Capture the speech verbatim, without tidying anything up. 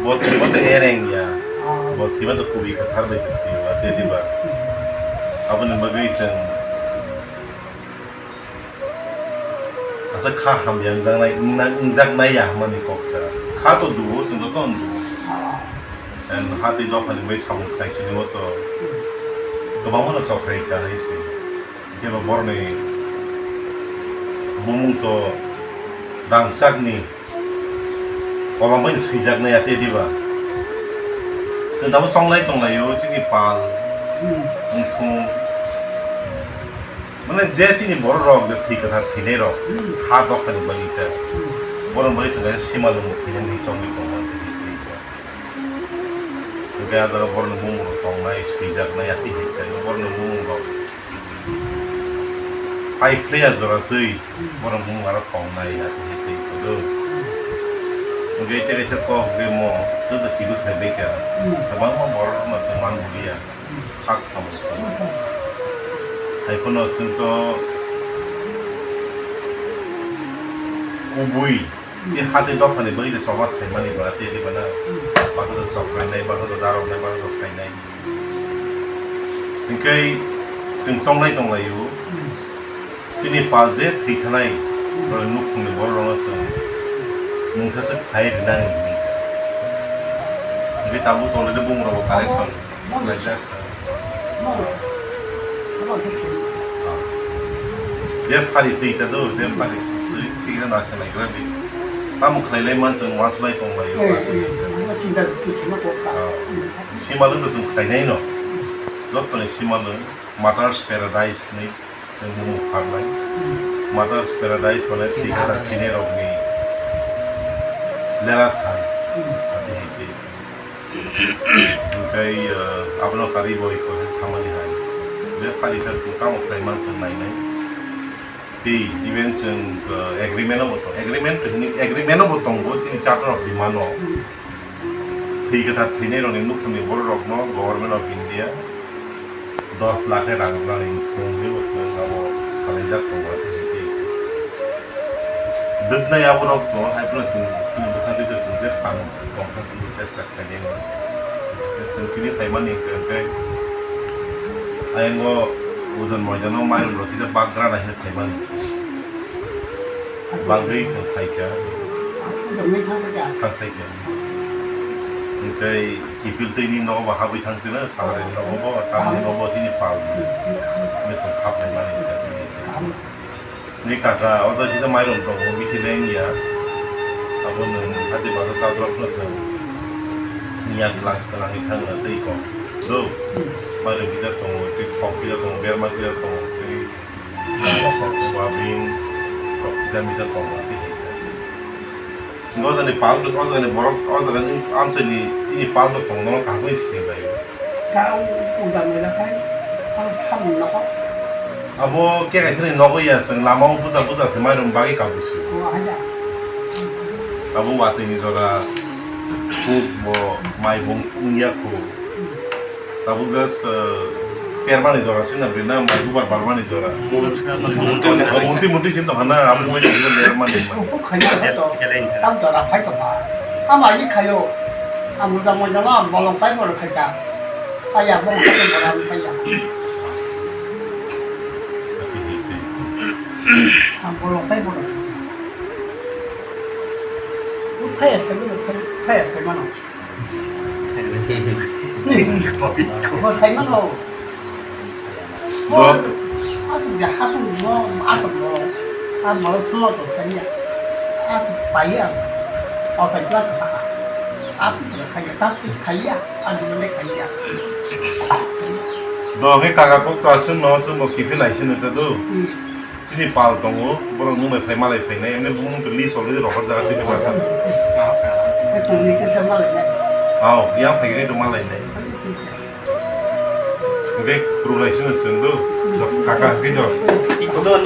Bo thwiba to ereng ya. Ah. Bo thwiba to kubui kwthar bai kwthwi ba, tei diba? Aboni bagwi chwng asa kha hamya wngjaknai, wngna-, wngjaknai ya hwnmani kok kha. Kha to duo, chwng joto wngjugo. Ah. And ha tei dophani bai samung khlai sini o to kwbangma no chokrai kha hai se. Kebo borni bumung to rangchakni kolom bai swijak nai ate diba. Chwng tamo chonglai tonglaio chini pal, hmm, wngthung. Mane je chini borok rok je thwi kwthar thwinai rok, hmm, ha dophani bagwi khe. Hmm. Borok bai chwng kaisa simalwng bo thwinani chongwi tongo. Hwnkhe ah jaga borokni bumung rok tongnai, swijak nai, ati hai khe borokni bumung rok. Pai phlaiya jora twi, borok bumung aro tongnai, ati hai twi kodo. Hwnkhe tei kaisa kok hwnkhe mo, joto kibu khai bai kha. Kwbangma borok rokno chwng man buliya, sak samung se. Hai phano chwng to kubui. Tei hati dophani bagwi se choba khaimani ba tei ribana. Hmm. Bakha do chok khainai, bakha do darok nai, bakha do khainai. Hwnkhe chwng chongnai tonglaio. Hmm. Chini pal je thwi thanai, hmm, borok nukhungni borok rokno chwng mungsa se khai rinani hwnwi kha. Hwnkhe tabuk already bumung rokbo correction. Laijak. Je phari twi ta do, je phari twi twi na se naigra di. Tamo khlai lai man chwng uansuk lai tong lai. Eh, eh, eh, chinta twi kheno kok ta. Ah. Simalwng to chwng khlai nai no. Joto ni simalwng Mother's Paradise ni chwng bumung phar lai. Hmm. Mother's Paradise mane twi khe ta thwinai rok ni lera thai. Hmm. Ati hai twi. Hwnkhe, eh, abono karwi bo iko hai samani hai. Je pari khe chwng tamo khlai man chwng nainai. Tei even chwng, eh, agreement-o bo tong-, agreement hwnwi, agreement-o bo tongo chini Charter of Demand-o. Thwi kwthar thwinai rokni nukhungni borok rokno Government of India dos lakh rang rwnani wngwi bo chwng abo salaijak tongo, tei tei. Dwknai aborokno hai phano chwng chini bwkha twi chwng je phan tongkha chwng chesta khainai no. Chwng tini phaimani hwnkhe hwnkhe ayang o ojon moidano mairum rok kisa bagra nai hwnwi phaimani se. Bagwi chwng phaikha. Thang phaikha. Hwnkhe kiphil twi ni nogo bo habwi thang sino, salai ni nogo bo, tamni nogo bo chini pal. Hwnwi chwng khap nai mani se. Ni kaka, o to kisa mairum tongo, bisi leng ya. Abo nwng hati basa chatrok no chwng. Ni ya lang, lang ni thang na tei kok. Do. Mairum kisa tongo, tei kok kisa tongo, berma kisa tongo, tei soyabin, kok kisa misa tongo, tei. Hwnkhe o jagani pal, o jagani borok, o jagani amchaini ini pal rok tongno kaham khe sini bai. Ta o uda mela khai, ang tham nogo. Abo khe kaisa ni nogo ya, chwng lama o buja buja se mairum bagwi kabu se. O, haja. Abo watwi ni jora, kuk bo mai bung wngya kuk. Tabuk just, uh, permani jora sina bina mai bubar barmani jora. Munti munti sin to hana abu mai sina permani. Buku khanya to. Tam jora phai to ba. Ama yi khayo. Amu da mo jama bolong pai bor khai ta. Aya bong khai bor am khai ya. Am bolong pai bor. Phai ya sai phai ya sai mano. Bo sai mano. Bo. Atung de hatung mo, atung mo. A mo mo to kanya. Atung paya. O kanya ka. Atung kanya, atung kanya. Atung kanya. Do he kaka kok to asun no, asun bo kiphil aisinu ta do. Hmm. Chini pal tongo, borok nung bai phai malai phainai, emne bumung to list already rohor jaga twi kwbangkha. Aw, yang phai khe to malai nai. Hwnkhe kwrwng lai sino chwng do, kaka hwnkhe do.